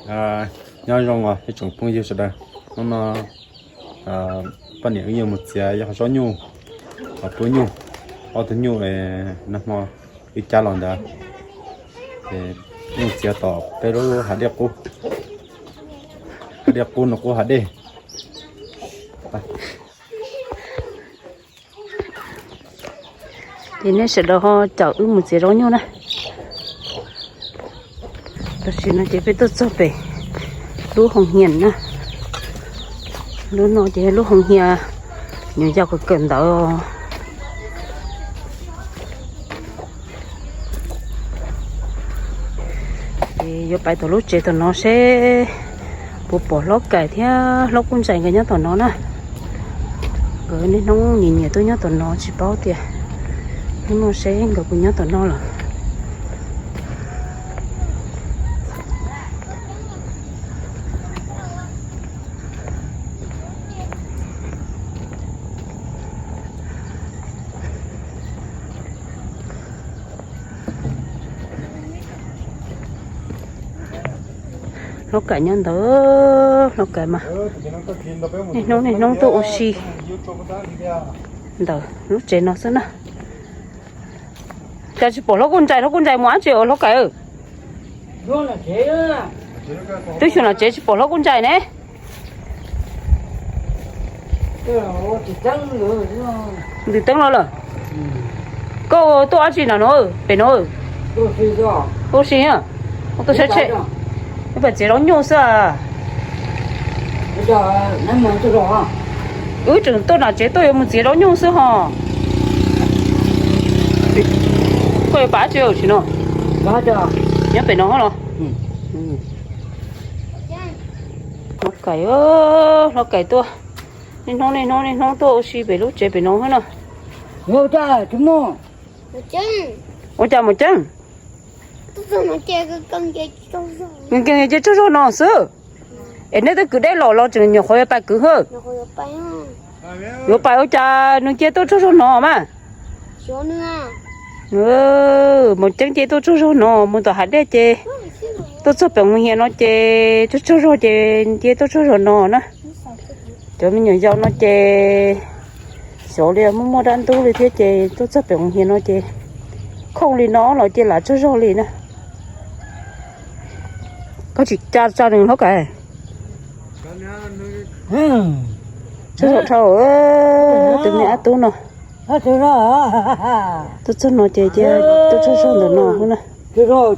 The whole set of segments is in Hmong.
Nyob zoo os ib tsoom phooj ywg sawv daws, hnub no poj niam wb yuav mus txiav yog zaub nyuj, ho pub nyuj, ob tug nyuj, nag hmo wb cab los ntawd, es mus txiav tom peb lub hav dej qub, hav dej qub no qub hav dej. Ces nej sawv daws ho caum wb mus txiav zaub nyuj na. Tam sim no ces peb tuaj txog pem lub hoos hias na. Lub no ces lub hoos hias nyuam yaus kawm kawm ntawv. Ces yuav pais tom lub tsev tom no seb puas pom Hlob Kaim thiab Hlob Kuj Ntsais nkawd nyob tom no na. Nkawd niaj hnub nyiam nyiam tuaj nyob tom no tsis paub tias hnub no seb nkawd puas nyob tom no lawm. Hlob Kaim nyob ntawd, Hlob Kaim mas niaj hnub niaj hnub tuaj ua si ntawm lub tsev no xwb na. Cas tsis pom Hlob Kuj Ntsais, Hlob Kuj Ntsais mus dab tsi ua Hlob Kaim? Twb xyuas nom tsev tsis pom Hlob Kuj Ntsais ne. Ntws teeb los lawm. Koj tuaj dab tsi no no, pem no? Ua si, tuaj tsheb tsheb, wb pais txiav zaub nyuj xwb. Wb tseem tuaj nom tsev tuaj yuav mus txiav zaub nyuj xwb ho. Koj yuav pais dab tsi sim no? Nyob pem no los? Hlob Kaim, Hlob Kaim tuaj niaj hnub niaj hnub niaj hnub tuaj ua si pem lub tsev pem no thiab no. Ua cas Maum Ceeb? Nws nkeeg ces tsaug zog no xwb. Es neb twb kwv dej los los tseem nyuam qhuav yuav pais kwv hwb? Yuav pais ua cas nws cia tuaj tsaug zog no mas? Maum Ceeb cia tuaj tsaug zog no, mus tom hav dej ces tuaj txog pem hoos hias no ces tsaug tsaug zog ces cia tuaj tsaug zog no na. Cov me nyuam yaus no ces xyov li muaj muaj dab ntub li thiab ces tuaj txog pem hoos hias no ces khooj li no los cia lam tsaug zog li na. Koj tsis ca tso nws Hlob Kaim. Tsaug zog dhau, tus me ab tub no. Tuaj txog no ces cia tuaj tsaug zog ntawm no na. Tsaug zog,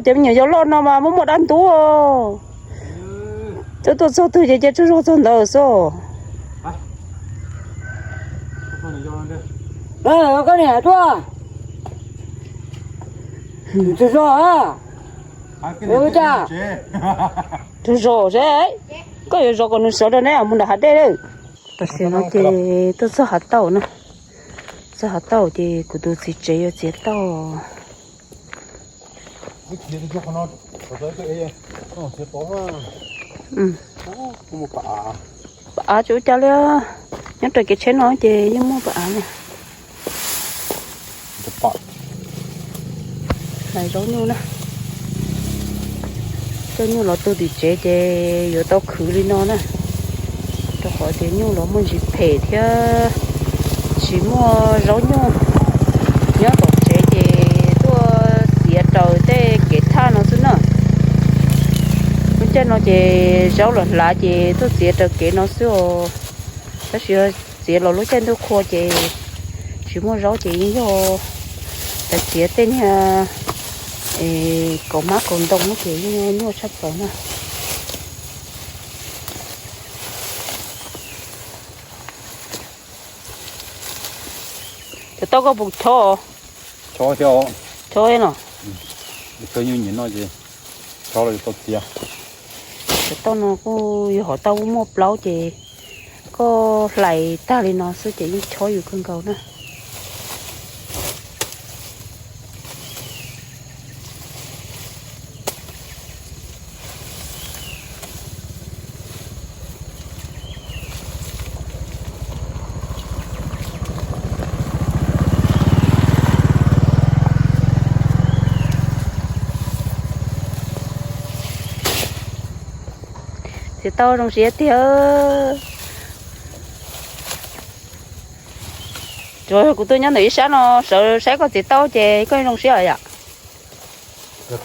cov me nyuam yaus loj no mas muaj muaj dab ntub. Tuaj tuaj txog twg ces cia tsaug zog txog ntawd xwb. Koj niam tuaj. Tsaug zog. Tsaug zog seb, koj yuav zov kom nws sawv rau neb mus nram hav dej lawm. Tam sim no ces tuaj txog hav tauj na. Txog hav tauj ces kuv tus txiv tsev yuav txiav tauj. Pam av tsis ua cas li, nyob rau kev tsheb no ces yeej muaj pam av na. Hlais zaub nyuj na. Coj nyuj los tu tim tsev ces yuav tau khwv li no na, rau qhov tias nyuj los muaj ntsis phem thiab tsis muaj zaub nyuj nyob tom tsev ces tuaj txiav raws tej kev thaj no xwb na. Lub caij no ces zaub los hlav ces tuaj txiav raws kev no xwb os. Tab sis txiav los lub caij ntuj qhua ces tsis muaj zaub ces yeej yog txiav tej niag kaus mab kaus ntoo no ces yeej nyuaj tshaj plaws na. Cov tauj koj puas chob? Chob thiab. Chob no. Kawg nyuj nyiam noj ces chob los yuav tau txiav. Cov tauj no kuj yog hom tauj muaj plaub ces koj hlais tag li no xwb ces yeej chob yus kawg nkaus na. Txiav tau zoo siab tiag. Tsuas kuv tuaj nyob ntawm ib sab no sawv saib koj txiav tau ces koj zoo siab yom. Koj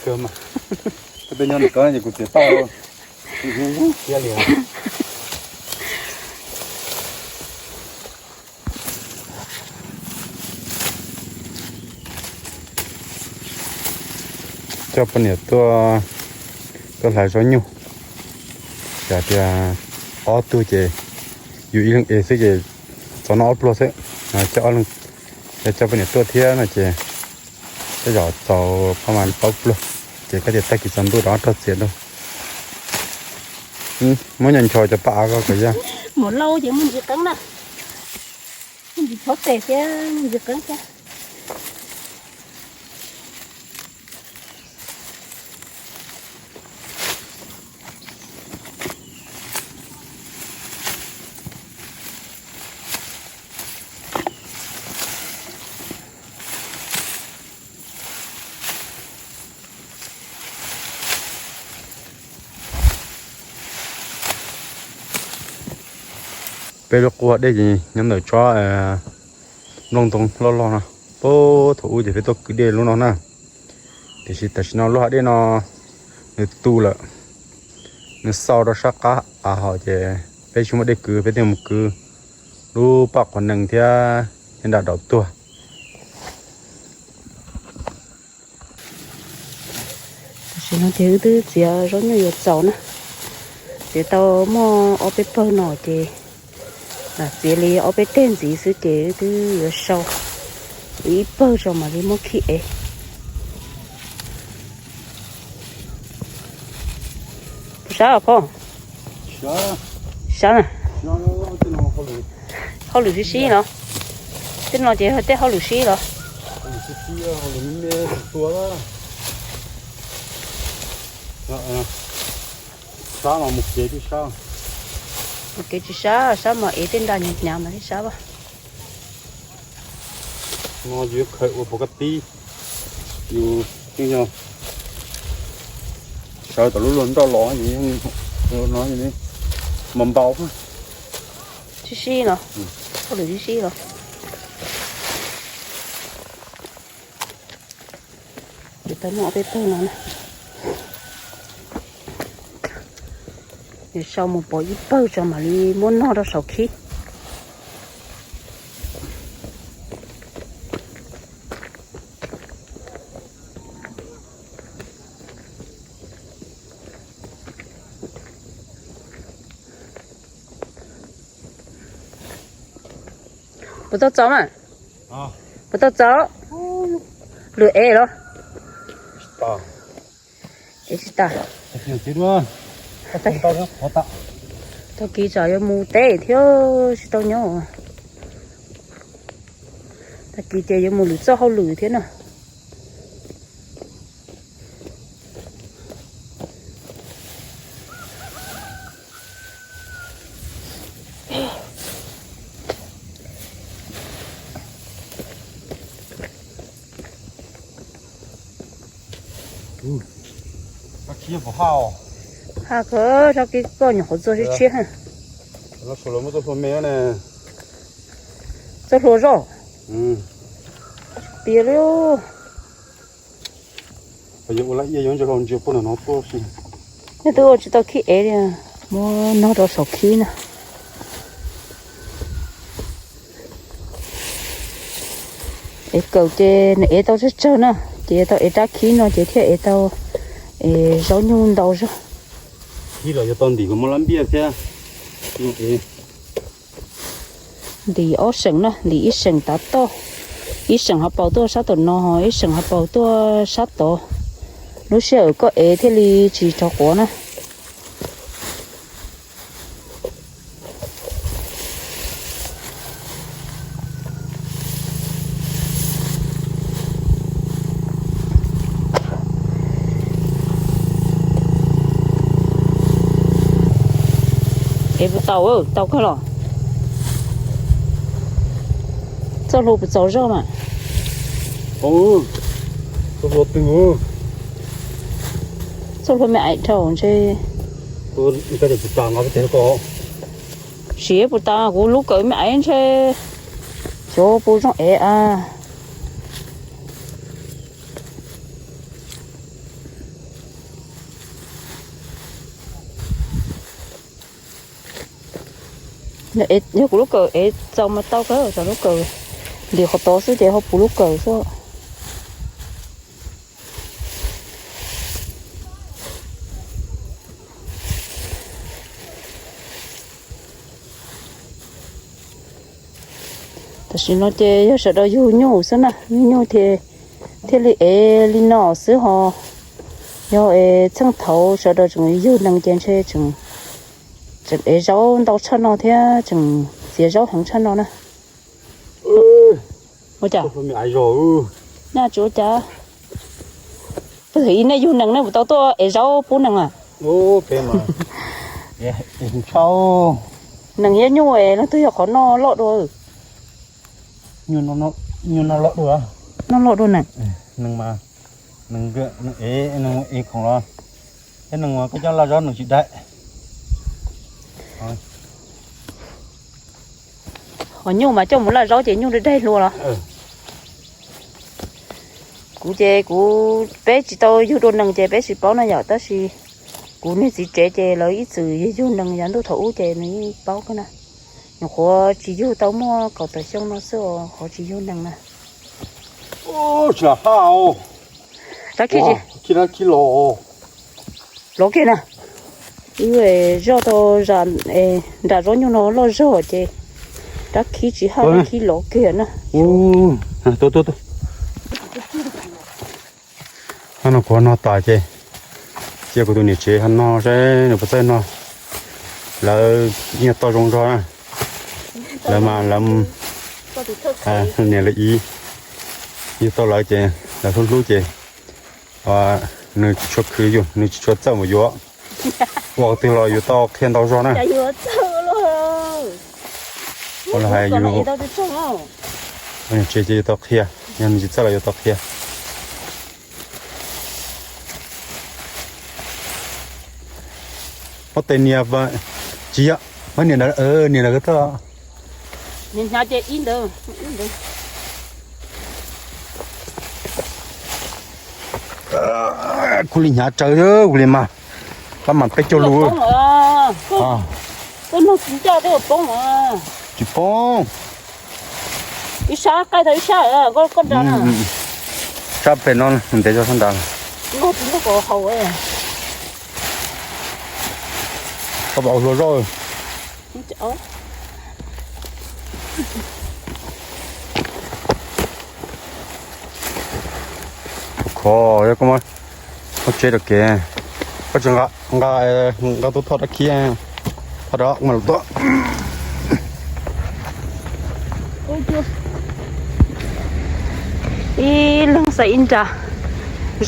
tuaj nyob ntawm ko ces kuv txiav tau. Coj poj niam tuaj, tuaj hlais zaub nyuj. Cas tias ob tug ces yus ib leeg es xwb ces txaus noj ob pluag xwb. Coj ob leeg, yog coj poj niam tuaj thiab no ces tej zaum txaus paj mas plaub pluag. Ces koj tias tag kis tsaus ntuj rov qab rau txiav rau. Muab nco ncho cov paj av ko kom yog. Mus lauj ces muaj ntsis qeeb na. Muaj ntsis phaub tes thiab muaj ntsis qeeb thiab. Peb lub qub dej ces nyob ntawm tsob nplooj ntoo loj loj no. Puag thaum ub ces peb tuaj kwv dej lub no na. Tiam sis tam sim no lub hav dej no nws tu lawm, nws xau rau sab qab av hos ces peb tsis muaj dej kwv, peb thiaj mus kwv lub paj quav nees thiab nram daum tuag. Tam sim no ces wb twb txiav zaub nyuj yuav txaus na. Txiav tau muaj ob peb pawg no ces lam txiav li ob peb teg ntxiv xwb ces wb twb yuav sau ib pawg tso mam li muab khib ev. Puas sab os phauj? Sab na. Hauj lwm sib sib los? Tej no ces tej hauj lwm sib los? Sab mas mus kev tsis sab. Mus kev tsis sab, sab mas ev tej nra hnyav hnyav mas thiaj sab. No yus khaws ua pov ka tib, yus yeej yog sawv tom lub luag nroj los no mas npau. Sib sib los? Hauj lwm sib sib los? Ces tau muaj ob peb pawg no na. Sau mus pov ib pawg tso mam li muab nog rau saum khib. Puas tau txaus na? Puas tau txaus? Lwm ev los? Ev tsis tas. Tag kis tsam yuav mus teb thiab tsis tau nyob. Tag kis ces yuav mus lwm txoj hauj lwm thiab na. Haj kawg, sab kib koj nyuam qhuav txua tshiab tshiab. Txoj hlua zoj. Piam li. Nyob twb ua tsis tau khib ev li, muab nog rau saum khib na. Ev kawm ces nws ev tau tsawg tsawg na, ces tau ev rab khib no ces thiaj ev tau zaub nyuj ntau zog. Khib los yuav tau ntim kom muaj lab npiaj thiab. Ntim ob seem na, ntim ib seem tav toj, ib seem ho paus tuaj sab tom no, ib seem ho paus tuaj sab tod. Lub sij hawm koj ev thiaj li tsis rov quav na. Ev puas tau, tau kawg los? Txoj hlua puas txaus zog mas? Txoj hlua me aim dhau ntshe. Siv puas tas kuv lub kawm me aiv ntshe xyov puas zoo ev a. Yog kuv lub kawm ev txaus mas tau kawg, tsam lub kawm ntim qhov tod xwb ces ho puv lub kawm xwb. Tam sim no ces yog sawv daws yug nyuj xwb na, yug nyuj thiaj li ev li no xwb ho. Yog es txheej thaud sawv daws tseem yug nees ces ntshe tseem ev zaub ntau tshaj no thiab tseem txiav zaub heev tshaj no na. Ua cas? Nyaj tsis ua cas. Ib nej yug nees nej puas tau tuaj ev zaub pub nees a? Nees thiab nyuj es leej twg yog qhov noj loj dua? Nyuj noj loj dua. Noj loj dua nees. Nees mas, nees, nees ev, nees ev khoom los, thiab nees mas koj coj laj zaub nees tsis dai. Ho nyuj mas coj mus laj zaub ces nyuj daig daig hlua los? Kuv ces kuv, peb tsis tau yug dua nees ces peb tsis paub na yom, tab sis kuv niag txiv tsev ces lawv ib txwm yug nees yav ntuj thaum ub ces nws yeej paub kawg na. Nyuam qhuav tsis yug tau muaj kaum tawm xyoo no xwb os, qhuav tsis yug nees na. Tsis haj os. Rab khib, khib los, los kiag na. Ib zoj tau nram zaub nyuj no loj zog ces rab khib tsis haj, rab khib los kiag na. Tuaj, tuaj, tuaj. Hnub no kuv ho noj tas ces cia kuv tus niam tsev ho noj saib nws puas txawj noj. Lawv yeej toj zoo zog na. Lawv mas lawv niam lawv ib, yug tau lawv ces lawv hlub hlub ces nws tsis tshua khwv yus, nws tsis tshua txawj mus yuav. Ua qhov twg los yus tau qhia ntau zog na. Ua los hais yus, niam tsev ces yus tau qhia, yog nws tsis txawj los yus tau qhia. Ob tes nias, tsis yog, nias ntawd, nias ntawd kawg txog. Kuv li hnyav tsawv, kuv li mas, pab mas peb caug lus. Tsis poob. Ib sab qaij tau ib sab, koj nra na. Sab pem no ntev zog sab nrad. Koj pom hlua zaub. Khov, koj muab tseb rau kev, koj tsis nqa, nqa tuaj thoj dab khib, thoj dab mas lus tuaj. Ib leeg xa ib nra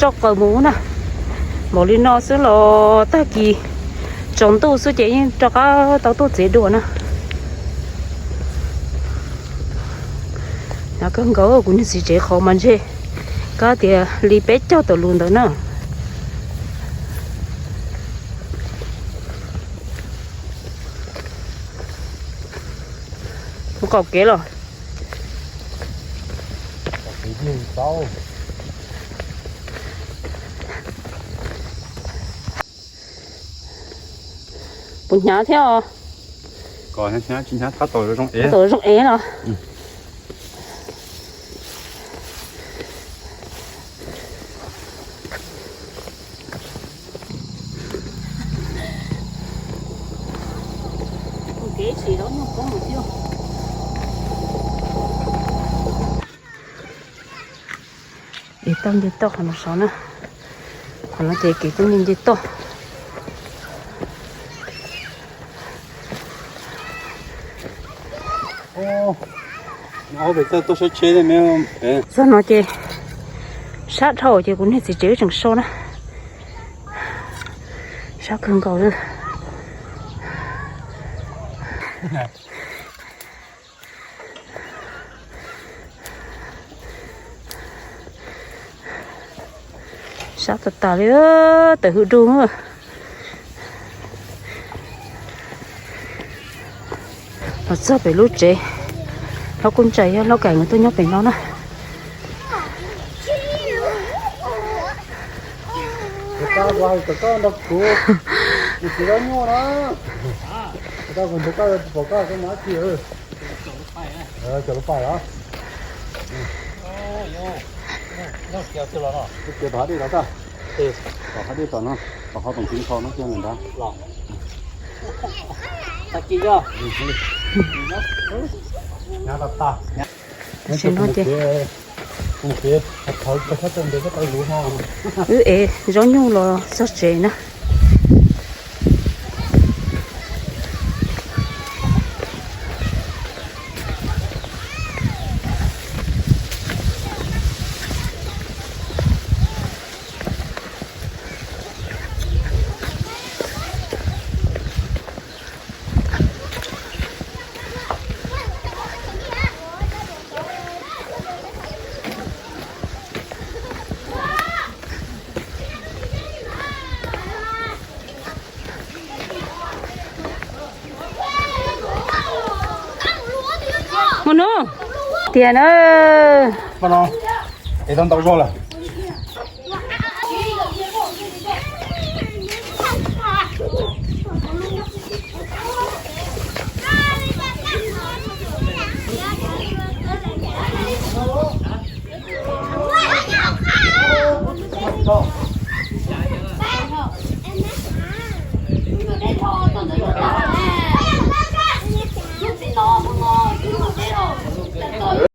zaub qaws mus na. Npaum li no xwb los tag kis tsaus ntuj xwb ces yeej rov qab tau tuaj txiav dua na. Hnyav kawg nkaus, kuv niag txiv tsev qhov mas ntshe kab tias li peb caug tawm lus ntawd na. Mus qaum kev los. Puas hnyav thiab os? Kom hnyav tsis hnyav thab tau zoo ev los. Es toj nce toj qhov no saud na. Qhov no ces kev coj nce nce toj. Txog no ces sab dhau ces kuv niag txiv tsev wb tseem so na. Sab kawg nkaus li. Sab tas tas li, tawm hwj dug. Los txog pem lub tsev, hlob Kuj Ntsaim yog hlob Kaim nkawd tuaj nyob pem no na. Kuv tau hais kom koj nrog kuv, kuv tsis tau nyuj na. Kuv tau kuv nrog koj pom koj koj mas tsis. Cov lub pais os. Tias tom hav dej los tag. Tom hav dej tom no, tom qhov toom txiv nthos no kiag ntawm nrad. Wb ev zaub nyuj los txog tsev na. Mus no. Tias na. Es tau ntau zog lawm.